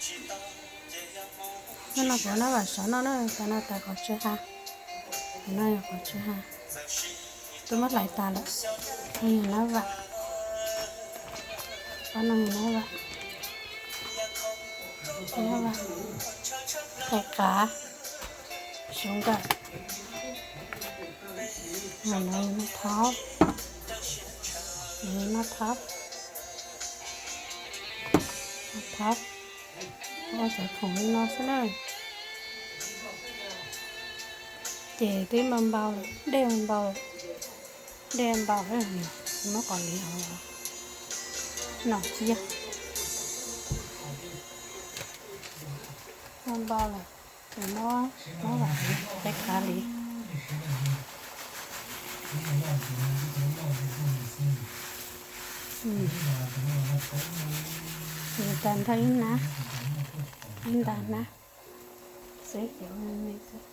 Hnub no kuv nab vam saum no na, tas no tas qhov tsw ha, no yog qhov tsw ha, twb muab hlais tas lawm. No yog nab vam, qhov no yog nab vam, nab vam, qe qav, suv nkawm, no yog noj thaub, noj thaub, noj thaub, ua cov khoom li no xwb na. Ces twb npau npau, dej npau, dej npau, muab qos liv hauv no cia. Npau npau lawm, ces muab, muab qe qav liv. Ces tag nrho ib nab, ib nta nab xwb ces me me xwb.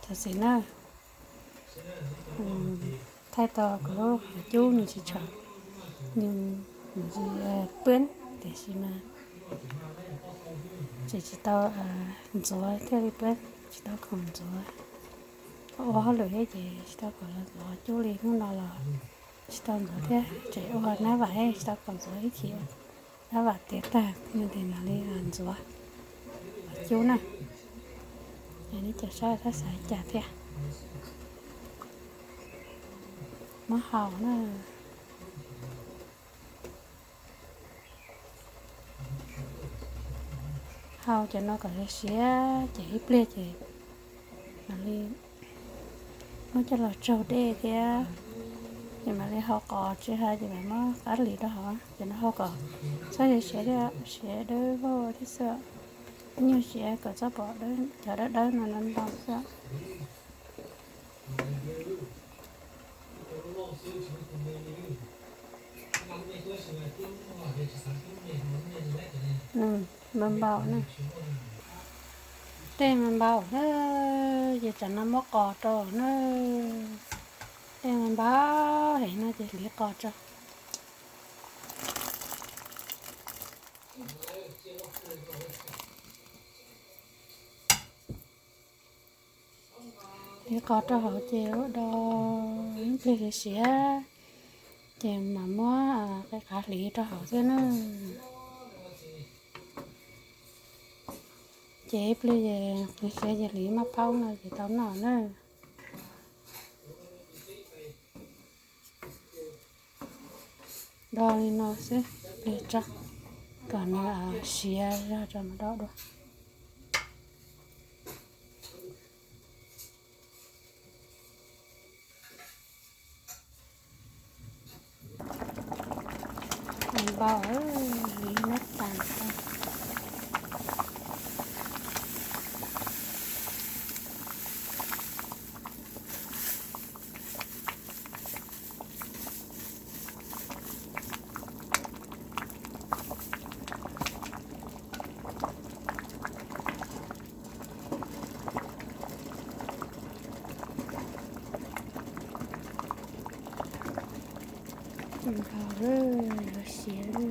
Tam sim na, thaij tau kuv lub qhov cub nws tsis tshua, nws tsis pwb, tiam sis mas tseem tsis tau ntxuav thiaj li pwb, tsis tau khoom ntxuav. Ua hauj lwm thiab ces tsis tau khoom los ntxuav cub li, hnub no los tsis tau ntxuav thiab, tseem ua nab vam thiab tsis tau khoom ntxuav, ib chim nab vam tiav tag no ces mam li ntxuav cub na. Es nej cov saib thaj xav cas thiab, muab hau na. Hau cov no kom siav siav ces ib pliag ces mam li muab coj los tsaug dej thiab, ces mam li hau qos tsis hais ces mam muab qab hliv rau hauv. Ces no hau kom txhob siav siav thiab, siav dawb vog thiab xwb. Ib nyuag siav kom txhob pom cov dawb dawb no no ntau xwb. Npau npau na, dej npau npau na, ces tsam no muab qos rau na. Dej npau npau heev no ces hliv qos rau. Hliv qos rau hauv ces ua do ib pliag siav siav, ces mam muab qe qav hliv rau hauv xwb na. Ces ib pliag siav siav ces hliv maj phaub no ces tau noj na. Do li no xwb, pliag tso, kom nws siav zog tso mam do dua. Npau npau, nab tas. Npau lawm, siav lawm.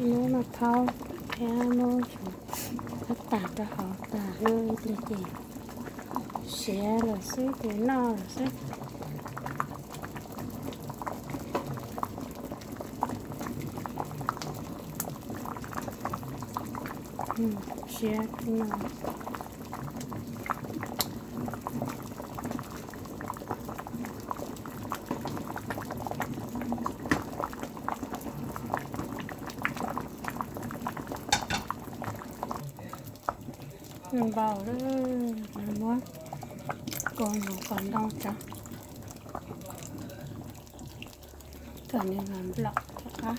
Muab maj phaub thiab muab nab tas rau hauv tas, ib pliag ces siav lawm xwb ces noj lawm xwb. Siav no. Npau lawm, muab kua mus kom ntoo tso, kom nws los nplaum thiab qab.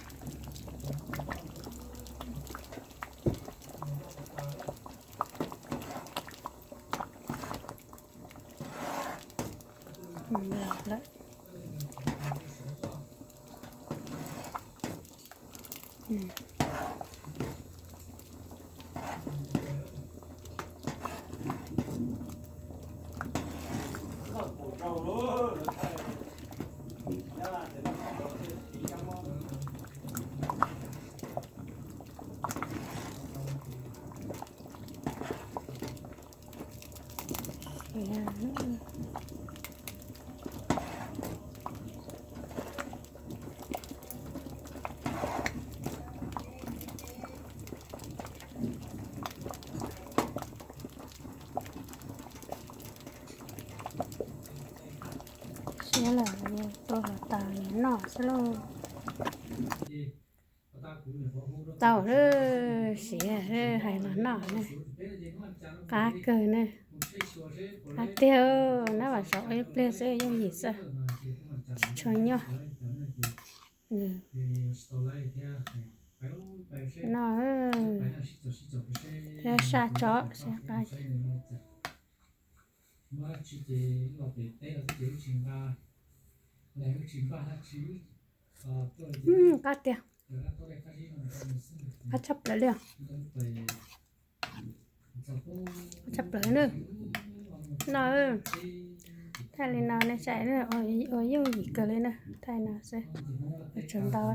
Nplaum lawm. Siav lawm, tua los tas noj xwb lauj. Tau lawm, siav hais los noj na. Qab kawg na. Qab tiag, nab vam saum ib pliag xwb yooj yim xwb, tsis tshua nyuaj. Noj, sab tso siav qab. Qab tiag. Qab tshaj plaws li os. Qab tshaj plaws na. Noj, thaij li no nej saib, ua yooj yim kawg li na, thaij no xwb, tsis ntau.